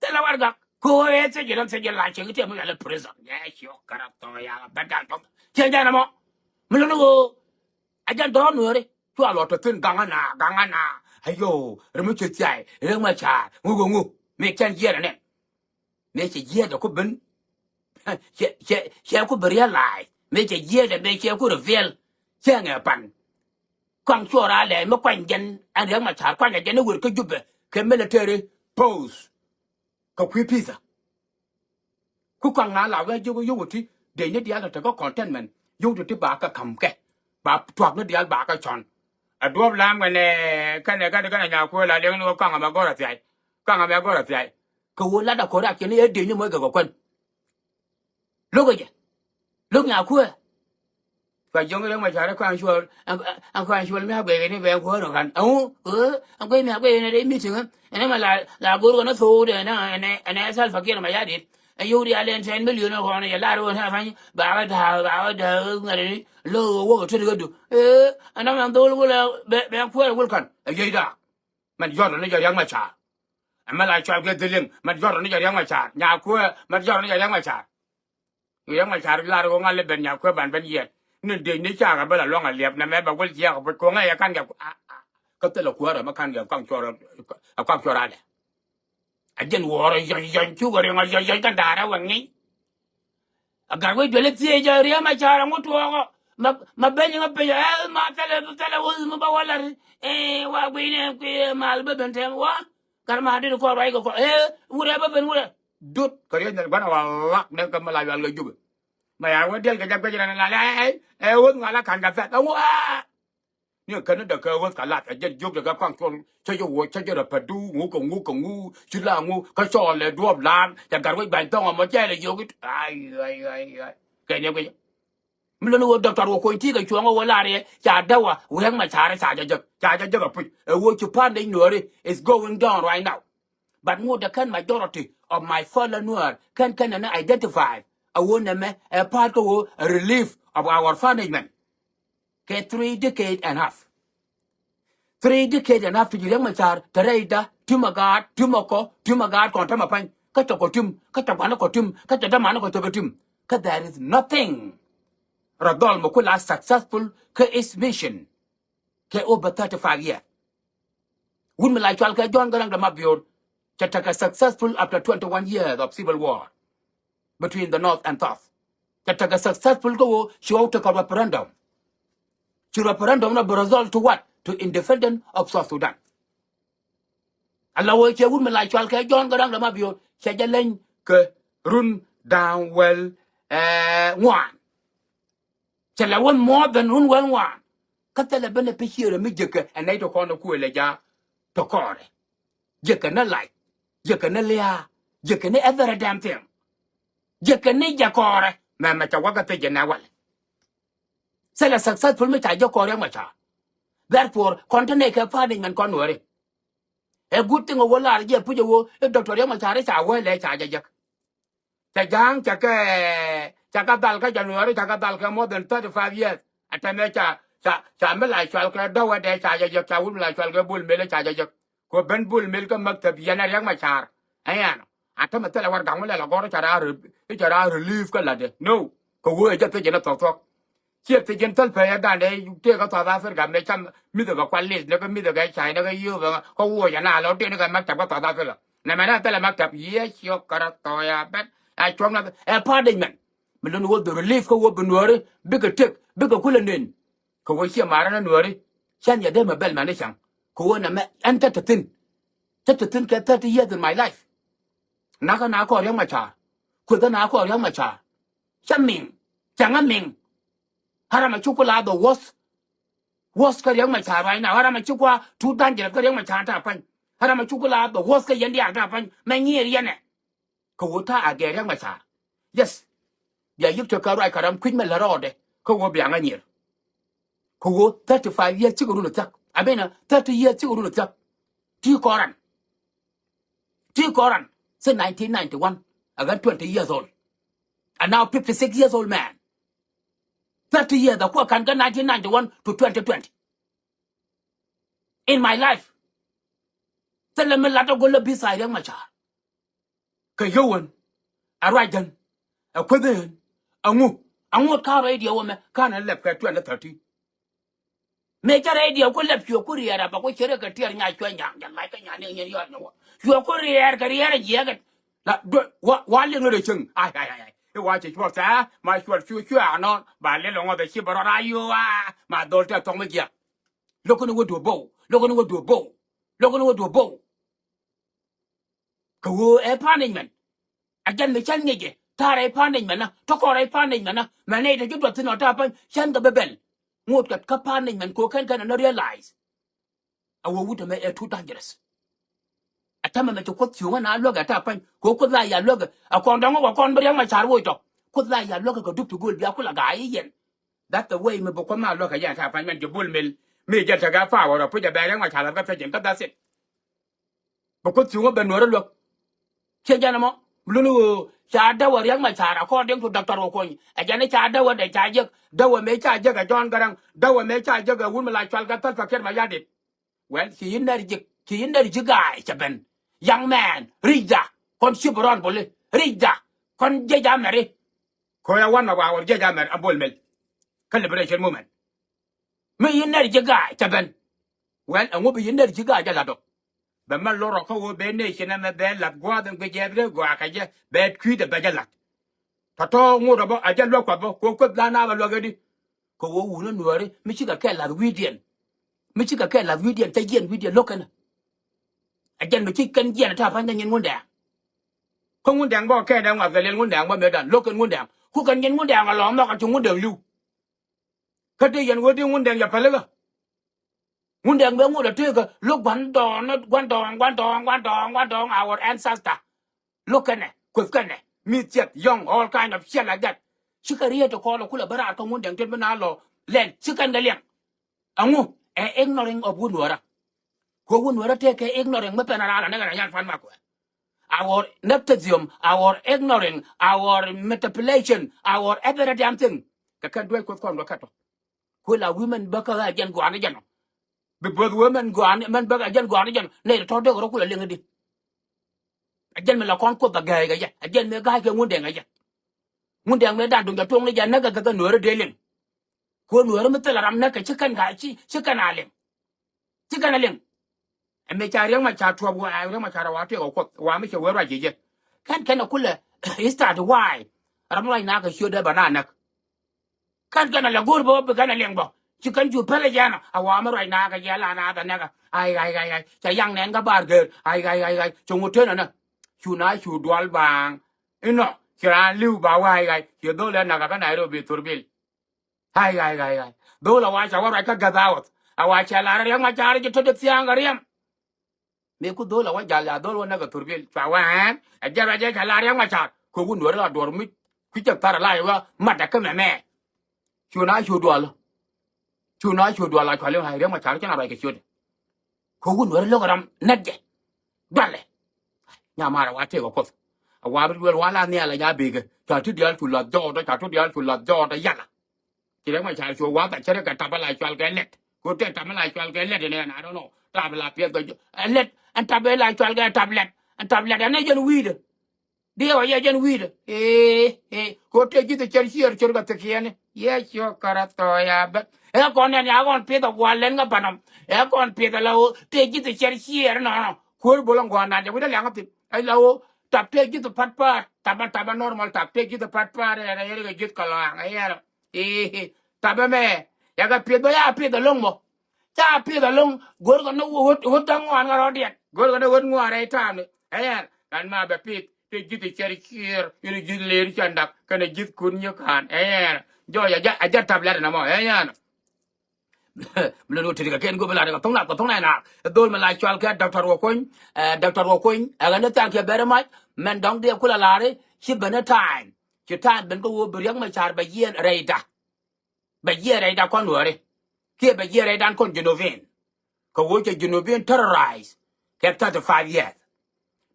Thilɛ warɛgak. Ko̱o̱r ɛ thiec ji̱n ram thiec ji̱n la cieŋ tiɛm mi yɛl ɛ prison. Yɛ ciök kärɛ thɔɔk ya bɛ dak tɔ̱. Cieŋ jɛn ɛmɔ. Mi lo̱n ɣöö. A jɛn dɔ̱r nueeri. Cua lɔ te thi̱n gaŋä na, gaŋä na. Ayo, ri mi ci thiay, Riek Machar. Ŋu, ŋu, ŋu. Mi cɛn jiɛɛr ɛnɛn. Mëë cɛ jiɛɛdɛ ku ben, cɛ, cɛ, cɛ ku bi realize. Mëë cɛ jiɛɛdɛ, mëë cɛ ku reveal. Cɛ ŋɛ pan. Kɔaŋ cuɔr a lɛ mi kuany jɛn ɛn Riek Machar kuany a jɛn i̱ wer kä Jubɛ kɛ military post. Kɛ kui̱ pizza. Ku kɔaŋ na la wee jiök yio̱w ti dee ni diaal tɛ kä contentment. Yio̱w ti ti ba kɛ ka̱m kɛ. Ba tuak ni diaal ba kɛ cɔn. A duɔ̱p lam kɛnɛ, kɛnɛ, kɛnɛ, kɛnɛ nya kuɛ la liɛŋ ni wä kɔaŋ a mɛ gɔr a thiay. Kɔaŋ a mɛ gɔr a thiay. Kɛ ɣöö lat a ko̱r a kiɛn i̱ ɛ dee ni mɔc kɛ kɛ kuän. Lo̱k ɛ jɛ. Lo̱k nya kuɛ. Kua jiɔ̱ŋ Riek Machar ɛ kɔaŋ cuɔl, ɛn, ɛn kɔaŋ cuɔl mi a guɛy kɛ ni bɛ kuäär ɔ kan. Ɛŋu, ɛ, ɛn guɛy mi a guɛy kɛ ni rɛy meeting, ɛ. Ɛn ɛmɛ la, la go̱o̱r kɛ ni thok dee, ɛn, ɛn, ɛn ɛ Salva Kiir Mayardit. Ɛ yio̱w diaal ɛn ten million ɛ kɔn ɛ jɛ lar ɣöö ni a pa̱ny. Ba kɛ da̱a̱k, ba kɛ da̱a̱k ŋa̱t ni. Lo̱k ɛ wä kɛ tet kɛ du. Ɛ, ɛn ɛmɛ ɛn dhol wul ɛ, bɛ, bɛ kuäär ɛ wul kan. Ɛ jiɛc da̱a̱k. Mɛn jɔ̱ɔ̱r ni jɛ Riek Machar. Ɛmɛ la cual kɛ dhiliŋ, mɛn jɔ̱ɔ̱r ni jɛ Riek Machar. Nya kuɛ, mɛn jɔ̱ɔ̱r ni jɛ Riek Machar. Riek Machar lar ɣöö ŋa̱l i̱ ben nya kuɛ ban ben yiɛt. Ni dec ni cakɛ bä la luaŋ a liɛp nɛmɛ bɛ guil ciɛk ɛ puc ko̱ŋɛ yɛ ka̱n kɛ, a, a, kä thilɛ kuäärä mi ka̱n kɛ kɔaŋ cuɔr, ɛ kɔaŋ cuɔr alɛ. A jɛn wuɔɔr ɛ yɔ̱c yɔ̱c cukɛ riŋ ɛ yɔ̱c yɔ̱c kɛn da̱a̱r ɛ wɛ ŋi̱i̱c. A gat wec duel i̱ thiec jɛ Riek Machar ɛŋu tuɔɔkɔ. Ma, ma ben iŋä pec ɛ ma thɛlɛ, thɛlɛ wuth mi bä wä lar. Ɛ wa guiy ni kui̱ mal bä ben tɛm wa. Gat ma dit kɔn ruac kɛ kɔn ɛ wurɛ bä ben wurɛ. Dut kɛ riec nɛl gua̱n a wa lak ni kɛ mi la yual kɛ Jubɛ. Ma ya wä diɛl kɛ jɛ guec rɛn la ɛ ɛ wuth ŋuala ka̱n kɛ thɛth ɛ wa. Ni kɛn ni dee kɛ ɣöth kɛ lath ɛ jɛn jiök dee kɛ kɔaŋ cuɔl cä jɛ wuɔc cä jɛ rɔ pɛt du ŋu kɛ ŋu kɛ ŋu ci la ŋu kä cɔɔl ɛ duɔp la̱a̱n cɛ gat wec ba̱ny thɔŋ ɛmɔ cɛ lɛ jiök it. Ai, ai, ai, ai. Kɛ ni guic. Mi lon wä dɔktɔr wä kuɔny ti kɛ cuɔ̱ŋ wä lar yɛ ca dee wä wek ma carɛ ca jɛ jek ca jɛ jek a puc ɛ wä ci pan dec nuɔri is going down right now. But ŋut dee kɛn majority of my fellow Nuer kɛn kɛn ni identify a wä nɛmɛ ɛ part kä wä a relief of our punishment. Kɛ three decade and half. Three decade and half ti ji̱ Riek Machar te rɛyda ti ma gaat ti ma kɔ ti ma gaat kɔn te ma pany kä cɛ kɔ tim kä cɛ gua̱n kɔ tim kä cɛ däman kɔ cɛ kɛ tim. Kä there is nothing. Rɔ dhɔl mɛ ku la successful kä his mission. Kɛ over thirty five year. Wut mi la cual kɛ John Garang de Mabior cɛ tekɛ successful after twenty one years of civil war between the north and south. Cɛ tekɛ successful kä wä ci wä tekɛ referendum. Ci referendum na bi result to what? To independent of South Sudan. Ala wä cɛ wut mi la cual kɛ John Garang de Mabior cɛ jɛ leny kɛ run da̱a̱ŋ wäl ŋuan. Cɛ lɛ wä more than run wäl ŋuan. Kä thilɛ ben ɛ piciɛrɛ mi jekɛ ɛ nɛy ti kɔn ɛ kuël ɛ ja tɔ kɔɔrɛ. Jekɛ ni lac, jekɛ ni lia̱a̱, jekɛ ni every damn thing. Jekɛ ni jɛ kɔɔrɛ mɛmɛ cɛ wä kɛ thicɛ nɛ walɛ. Thilɛ successful mi ca jɛ kɔɔrɛ mɛ ca. Therefore kɔn te nɛy kɛ punishment kɔn wääri. Ɛ good thing ɛ wä lar jɛ puc ɛ wä i̱ doctor yɛ mɛ ca ri ca wä lɛ ca jɛ jek. Cɛ ja̱a̱ŋ cɛ kɛ cɛ kɛ dhal kä January cɛ kɛ dhal kɛ more than thirty five years. Ɛ tɛmɛ ca ca ca mi la cual kɛ dɔwɛ dɛ ca jɛ jek ca wut mi la cual kɛ Bol Mel ca jɛ jek. Kɛ ben Bol Mel kä maktab yɛn a Riek Machar. Ɛn a tämɛ thilɛ warɛgak mi lɛ la gɔr i̱ ca raa relief kä latdɛ no. Kɛ wee jɛ thiec jɛ ni thɔk thɔk. Ciɛ thiec jɛ ni thäl pɛyɛ dan dee tëëk kä South Africa mëë cam mithɛ kɛ kual lieth ni kä mithɛ kɛ cay ni kä yio̱o̱k kä wuɔc ɛn a lɔ tëëk ni kɛ maktab kä South Africa. Nɛ mɛn a thilɛ maktab yiëë ciök kärä thɔɔya ben a cuɔ̱ŋ na ɛ pa̱a̱t dec mɛn. Mi lun wä the relief kä wä bi nuääri bikɛ tëk bikɛ kulɛ nen. Kɛ wä ciɛ ma̱a̱rä ni nuääri cän yɛ dee mɛ bɛl mɛn i̱ cäŋ. Kɛ wä nɛ mɛ ɛn tä te thi̱n. Tä te thi̱n kɛ thirty years in my life. Nakä na kɔɔr Riek Machar. Kuethä na kɔɔr Riek Machar. Cä miŋ cäŋä miŋ. Haram a cuk ku la the worst. Worst kä Riek Machar right now. Haram a cuk kua too dangerous kä Riek Machar ta pany. Haram a cuk ku la the worst kä yɛn diaal ta pany mɛ nyier yɛnɛ. Kɛ wä ta̱a̱ a gɛɛr Riek Machar. Yes. Bia yik tök kɛ ruac kɛ ram kui̱c mɛ lät rɔɔdɛ kä wä bia ŋä nyier. Kɛ wä thirty five years cikɛ run a thiak. I mean thirty years cikɛ run a thiak. Ti kɔran. Ti kɔran. Since nineteen ninety one. Agan twenty years old. And now fifty six years old man. Thirty years a kuɔ kan kä nineteen ninety one to twenty twenty. In my life. Thilɛ mi lat a go̱l a bi tha̱a̱c Riek Machar. Kɛ yio̱w ɣän ɛ ruac jän ɛ kueth ɣän ɛŋu ɛŋu kä radio wä mɛ ka̱n ɛ lɛp kɛ twenty thirteen. Mëë cä radio ku lɛp cuɛ ku riɛɛr ɛ bɛ ku cɛ rɛ kɛ tiɛɛr nya cuɛ nyaŋ jɛ lac kä nya ni nyin yɔt ni wä cuɛ ku riɛɛr kɛ riɛɛr ɛ jiɛkɛ. La duel wa wa liŋ rɛ cäŋ ai ai ai ai i̱ wa cɛ cuɔr thɛ ma cuɔr cu cuɛ anɔn ba lɛl ŋɔth ɛ ci bɛ rɔt a yo̱o̱ a ma dhol tɛ thɔŋ mi jiɛk. Lo̱k kɛn wä duɔ̱p bo̱w lo̱k kɛn wä duɔ̱p bo̱w lo̱k kɛn wä duɔ̱p bo̱w. Kɛ ɣöö ɛ punishment. A jɛn mi cän ŋi̱cɛ ta̱rɛ punishment na tɔkɔrɛ punishment na mɛ nɛy te ji̱ duɔth thi̱n ɔ ta̱a̱ päny cän kɛ bɛ bɛl. Ŋot kɛ kä punishment kɛ ɣöö kɛn kɛn ɛn ɛ realize. A wä wut ɛmɛ ɛ too dangerous. Ɛ tämɛ mɛ ci kuoth thiöŋä na luäkɛ ta̱a̱ päny kɛ ɣöö kuoth la ya luäkɛ ɛ kɔn dɔ̱ŋ wä kɔn bi Riek Machar woc tɔ. Kuoth la ya luäkɛ kɛ dup ti gööl bia ku la ga̱a̱c i̱ yɛn. That's the way mi bi kuoth ma luäkɛ yɛn ta̱a̱ päny mɛn jɛ Bol Mel mi jɛ tekɛ power ɔ puc ɛ bɛ Riek Machar ɛ kä thiecin kä that's it. Bɛ kuoth thi̱ŋ wä ben nuɔ̱ɔ̱rä luäk. Ciɛ jɛn ɛmɔ luni ɣöö ca däwä Riek Machar according to Doctor Okuny ɛ jɛn i̱ ca däwä dee ca jek däwä mëë ca jek ɛ John Garang däwä mëë ca jek ɛ wun mi la cual kɛ Salva Kiir Mayardit. Well ci yïn nɛr ji̱ ci yïn nɛr ji̱ ga̱a̱y cɛ ben. Young man ri̱cda kɔn cip rɔn buli ri̱cda kɔn jiɛc amɛri. Ko̱ya wan ma wa wä jiɛc amɛr a Bol Mel. Kä liberation movement. Mi yïn nɛr ji̱ ga̱a̱ cɛ ben. Well ɛŋu bi yïn nɛr ji̱ ga̱a̱ jɛ la̱t ɔ. Bɛ mɛ lo̱r ɔ kä ɣöö bɛ nɛy ci nɛmɛ bɛ la̱t gua̱a̱th in guic jɛɛth rɛy gɔaa kɛ jɛ bɛ kui̱dɛ bɛ jɛ la̱t. Tɔ̱tɔ̱ ŋot ɔ bä a jɛ luäk kuath bä kɛ ɣöö kueth la naath a luäk ɛ di. Kɛ ɣöö wun ɛ nuääri mi cikɛ kɛ la̱th wi̱i̱diɛn. Mi cikɛ kɛ la̱th wi̱i̱diɛn cä jiɛn wi̱i̱diɛn lo̱k kɛn. Ɛ jɛn mi ci kɛn jiɛn ɛ ta̱a̱ pa̱ny kɛ nyin Ŋundɛɛŋ. Kä Ŋundɛɛŋ bä kɛ kɛn ɛ ŋuath kɛ liɛl Ŋundɛɛŋ bä mëëdan lo̱k kɛn Ŋundɛɛŋ ku kɛn nyin Ŋundɛɛŋ ɛ lɔ̱ɔ̱ŋ nhɔk ɛ ci Ŋundɛɛŋ li̱w. Kä dee yɛn ɣöö dee Ŋundɛɛŋ yɛ pälikä. Ŋundɛŋ mëë ŋot a tëëkä lo̱k gua̱n dɔɔŋ, gua̱n dɔɔŋ, gua̱n dɔɔŋ, gua̱n dɔɔŋ, gua̱n dɔɔŋ, our ancestor. Lo̱k kɛnɛ, kueth kɛnɛ, mi̱th ciɛth, young, all kind of shit like that. Cikɛ riet ti kɔɔl a kulɛ bä raar kä Ŋundɛŋ tet mi na lɔ lɛl, ci kɛn kɛ liɛŋ. Aŋu, ɛ ignoring of wun wärä. Kuɛ wun wärä tëëkɛ ignoring mi pɛn a raar a näk a yan pan ma kuɛ. Our nepotism, our ignoring, our manipulation, our every damn thing. Kɛ kɛn duec kueth kɔn wä kɛtɔ. Kuɛ la women bä kä ɛ jɛn gua̱a̱r ni jɛn ɔ. Bi both women gua̱a̱r ni, mɛn bä ɛ jɛn gua̱a̱r ni jɛn ɔ. Nɛy tɔ̱ dee kɛ rɔ kulɛ liŋ di. Ɛ jɛn mi la kɔn kuoth a gɛɛy kɛ jɛ. Ɛ jɛn mi ga̱a̱c kɛ Ŋundɛŋ ɛ jɛ. Ŋundɛŋ mi da̱ŋ duŋ jɛ tuɔ̱ŋ ni jɛ näk kɛ kɛ nuɔ̱ɔ̱ri dee liŋ. Kuɛ nuɔ̱ɔ̱ri mi thilɛ ram näk kɛ ci kɛn ga̱a̱c ci, ci kɛn a liŋ. Ci kɛn a liŋ. Ɛ mi ca Riɛk Macar tuɔp wa, Riɛk Macar a wa tuɛk ɔ kuoth, wa mi cɛ wee ruac ji̱ jɛ. Kɛn kɛn a kulɛ, is that why? Ram ruac na kɛ ciötdɛ bä na näk. Kɛn kɛn a lɛ go̱o̱r bä bi kɛn a liɛŋ bä. Ci kɛn cu pälɛ jɛn a wa mi ruac na kɛ jɛ la na kɛ näk a. Ay, ay, ay, ay. Cɛ yaŋ nɛn kä bar gɛr. Ay, ay, ay, ay. Cɛ ŋut tën a nä. Cu na cu dual baaŋ. Inɔ. Ci raan li̱w ba wa ay, ay. Ci dho̱l ɛ näk a kä Nairobi thurbil. Ay, ay, ay, ay. Dho̱l a wa ca wä ruac kä Gathawuth. A wa ca lar Riɛk Macar ji̱ töt thia̱a̱ŋ kɛ riɛm. Mëë ku dho̱l a wä jal ya dho̱l wä näk a thurbil cua wä ɛn. Ɛ jɛ ruac ɛ ca lar Riɛk Macar. Kɛ wun wä ri la duɔr mi. Kui̱ cɛ thar a la yɛ wä mat a kä mɛmɛ. Cu na cu dual. Cu na cu dual a cual in ay Riɛk Macar cɛ na ruac kɛ ciötdɛ. Kɛ wun wä ri lo̱k ram näk jɛ. Dualɛ. Nyamar a wa tëëk a kuoth. A wa bi duel wa la nhial a nya bikɛ. Ca ti diaal cu lath jɔɔtdä, ca ti diaal cu lath jɔɔtdä yala. Ci Riɛk Macar cu wath a cärɛ kɛ tap a la cual kɛ lɛt. Ko tëë tap a la cual kɛ lɛt inɛ, I don't know. Tap a la piɛth kɛ jɔ. Ɛ lɛt, ɛn tap a la cual kɛ tap lɛt. Ɛn tap lɛt ɛn ɛ jɛn wi̱i̱dɛ. Diɛ wä yɛ jɛn wi̱i̱dɛ. Ee, ee. Ko tëë ji̱th cär ciɛɛr cär kɛ thikiɛni. Yɛ ciö kärä thɔɔya bä. Ɛ kɔn nɛn ya kɔn pith a gua̱l lɛn ŋä banɔm. Ɛ kɔn pith a la ɣöö tëë ji̱th cär ciɛɛr nɔnɔ. Kuäär bol ɛn gua̱a̱r nan jɛ wi̱cdä liaŋä thi̱n. Ɛ la ɣöö tap tëë ji̱th pat pat. Tap a tap a normal tap tëë ji̱th pat pat. Ɛ rɛ yɛ rikɛ ji̱th kɛ lɔaaŋ. Ɛ yɛn ɔ. Ii, ii. Tap ɛmɛ. Yɛ kɛ pith bä ya pith ɛlɔ̱ŋ mɔ. Ca pith ɛlɔ̱ŋ. Go̱o̱r kɛ ni ɣöt, ɣöt da̱ŋ ŋuan kɛ rɔ̱diɛn. Go̱o̱r kɛ ni ɣöt ŋuan rɛy ta̱a̱m ni. Ɛ yɛn. Kan ma bɛ pith. Ti ji̱th cɛr ciɛɛr, yɛn ji̱th leer cɛ dak kɛnɛ ji̱th kun nyi ka̱n. Ɛ yɛn. Jɔɔc a jɛ, a jɛ tap lɛt nɛmɔ. Ɛ yɛn. Mi lon wä tet kɛ kɛn go̱o̱p la ri kɛ thoŋ na, kɛ thoŋ na ɛn a. Ɛ dhol mi la cual kɛ Doctor Wakuny, ɛ, Doctor Wakuny, ɛ ɣän ni thank you very much. Mɛn dɔ̱ŋ diɛ kulɛ la ri, ci ben ni time. Ci time ben kä wä bi Riɛk Macar bɛ yiɛn rɛyda. Bɛ jiɛɛr rɛydan kɔn Nuääri. Kiɛ bɛ jiɛɛr rɛydan kɔn Junubin. Kɛ ɣöö cɛ Junubin terrorize kɛ thirty five years.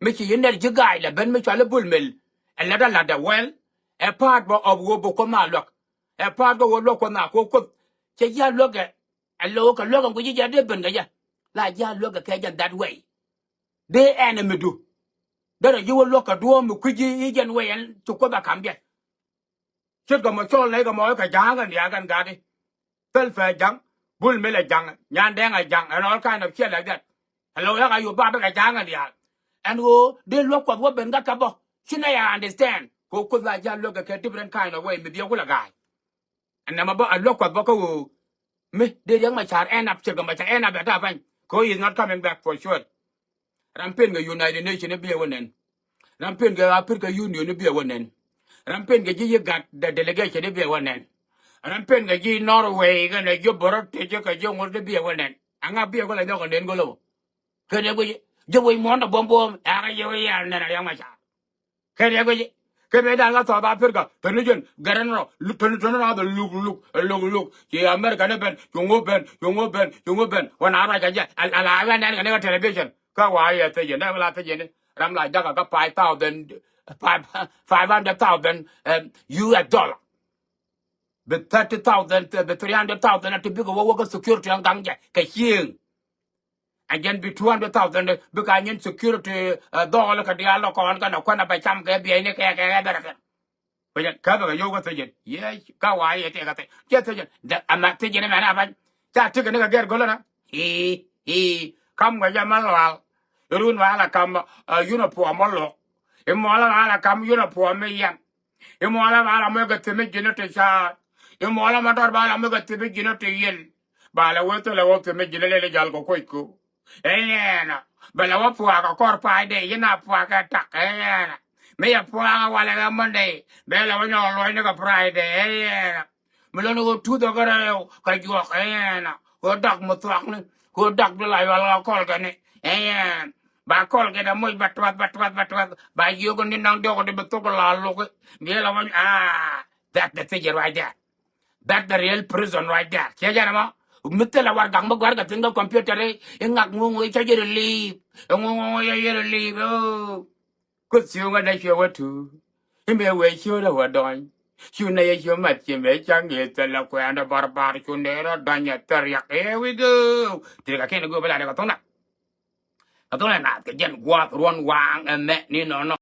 Mi ci yɛn nɛr ji̱ ga̱a̱c lɛ ben mi cɔal i̱ Bol Mel. Ɛ lat a lat ɛ wɛl. Ɛ part bä of ɣöö bi Kuoth na luäk. Ɛ part bä ɣöö luäk Kuoth na kɛ ɣöö Kuoth. Cɛ ji̱ a luäk ɛ. Ɛ lo̱k kɛ luäk ɛn gui̱ci jɛ dee ben kɛ jɛ. La ji̱ a luäk ɛ kɛ jɛn that way. Dee enemy du. Derɛ ji̱ wä luäk kɛ duɔ̱ɔ̱m mi kui̱ci i̱ jɛn way ɛn ci Kuoth a ka̱m jɛ. Ce̱tkɛ mɔ cɔl nɛy kɛ mɔ kɛ ja̱a̱ŋ kɛn diaal kɛn gatdi. Thil fɛ ja̱ŋ, Bol Mel ɛ ja̱ŋ, Nyandɛŋ ɛ ja̱ŋ, and all kind of shit like that. Ɛ lo̱ yak a yop ba bikɛ ja̱a̱ŋ kɛn diaal. Ɛn ɣöö dee luäk Kuɔth wä ben kä kɛ bä. Ci nɛy a understand. Kɛ ɣöö Kuoth la ji̱ a luäk kɛ kɛ different kind of way mi biɛ kulɛ ga̱a̱c. Ɛn nɛmɛ bä a luäk Kuɔth bä kä ɣöö mi dee Riɛk Macar end up, Ce̱tkɛ Macar end up ɛ ta̱a̱ pa̱ny. Kɛ ɣöö he is not coming back for sure. Ram pen kɛ United Nation i̱ biɛ wä nɛn. Ram pen kɛ Africa Union i̱ biɛ wä nɛn. Ram pen kɛ ji̱ IGAD dɛ delegation i̱ biɛ wä nɛn. Ram pen kɛ ji̱ Norway kɛnɛ ji̱ British kɛ ji̱ ŋuɔ̱t i̱ biɛ wä nɛn. Aŋa biɛ wä la nyɔk kɛ nɛn go̱lɛ wä. Kɛnɛ guic ji̱ wec muɔ̱ɔ̱n dɛ buɔ̱m buɔ̱m. Aŋa ji̱ wec yal nɛn a Riɛk Macar. Kɛ riɛk wec kɛ mëë dan kä South Africa, peni jɛn gɛrɛn rɔ, peni tɔni rɔ, luk, luk, luk, luk. Ci America ni ben, ci ŋu ben, ci ŋu ben, ci ŋu ben. Wä na ruac kɛ jɛ, a la wä nɛn kɛ ni kɛ television. Kä wa yɛ thejɛ, nɛ wä la thejɛ ni. Ram la jakä kä five thousand, five, five hundred thousand, um, U S dollar. Bi thirty thousand, bi three hundred thousand, a ti bikɛ wä wä kä security ɛn gaŋ jɛ, kɛ cieŋ. Ɛ jɛn bi two hundred thousand bikɛ a nyin security, ɛ, dhɔɔl kɛ diaal lɔ kɔn kɛnɛ kuɛn a bɛ cam kɛ biɛyni kɛ kɛ kɛ bɛrɛ kɛn. Bɛ jɛn kä bɛ kɛ yio̱w kä thijin. Yee kä wa yɛ tëë kä thijin. Cɛ thijin. Dɛ ɛmɛ thijin ɛmɛn a ba̱ny. Ca tikɛ ni kɛ gɛr go̱lä na. Ii, ii. Kam kɛ jɛ mɛ lual. Irun wa la kam, ɛ, uniform mɔ lok. Imɔ la wa la kam uniform mi yɛn. Imuɔlä ba la mɛ kɛ thimi ji̱n ti ca̱a̱t. Imuɔlä ma tɔt ba la mɛ kɛ thimi ji̱n ti yil. Ba la wee thilɛ wä thimi ji̱n lɛl jal kɛ kuecku. Ɛ yɛn a bɛ la wä puakä kɔr Friday, yɛn a puakä tak. Ɛ yɛn a mi yɛ puakä walɛ kɛ Monday, bɛ la wä nyɔk luɔcni kɛ Friday. Ɛ yɛn a mi lɔni wä tuth ɔ kɛ rɛw kɛ juɔk. Ɛ yɛn a wä dak mi thuakni. Ku dak bi la yual ka kɔl kɛ ni. Ɛɛ, ba kɔl kɛ da moc ba tuath, ba tuath, ba tuath. Ba yio̱k ni naŋ diɔk di bi thok la luk. Bi la wany, ah, that the thing right there. That the real prison right there. Cie jɛn ɛmɔ. Mi thil a warɛgak mi gɔ̱a̱r kɛ thi̱n kä computer i̱, i̱ ŋak ŋuŋ i̱ ca jɛ relief. I̱ ŋuŋ i̱ ca jɛ relief. Oh. Kuoth ciöŋä dee cuɛ wä tuur. I̱ mëë wee ciötdä wä dɔny. Cu nɛy ɛ ciö mat ciɛ mëë ca ŋi̱i̱c thilɛ kuɛɛndɛ barbar cu nɛy rɔ dɔny ɛ thil riɛk. Here we go. Ti kɛ kɛn ɛ go̱o̱p ɛ la dee kɛ thoknɛ. Kɛ thoknɛ naath kɛ jɛn gua̱a̱th ruɔ̱n waaŋ ɛmɛ ni nɔnɔ.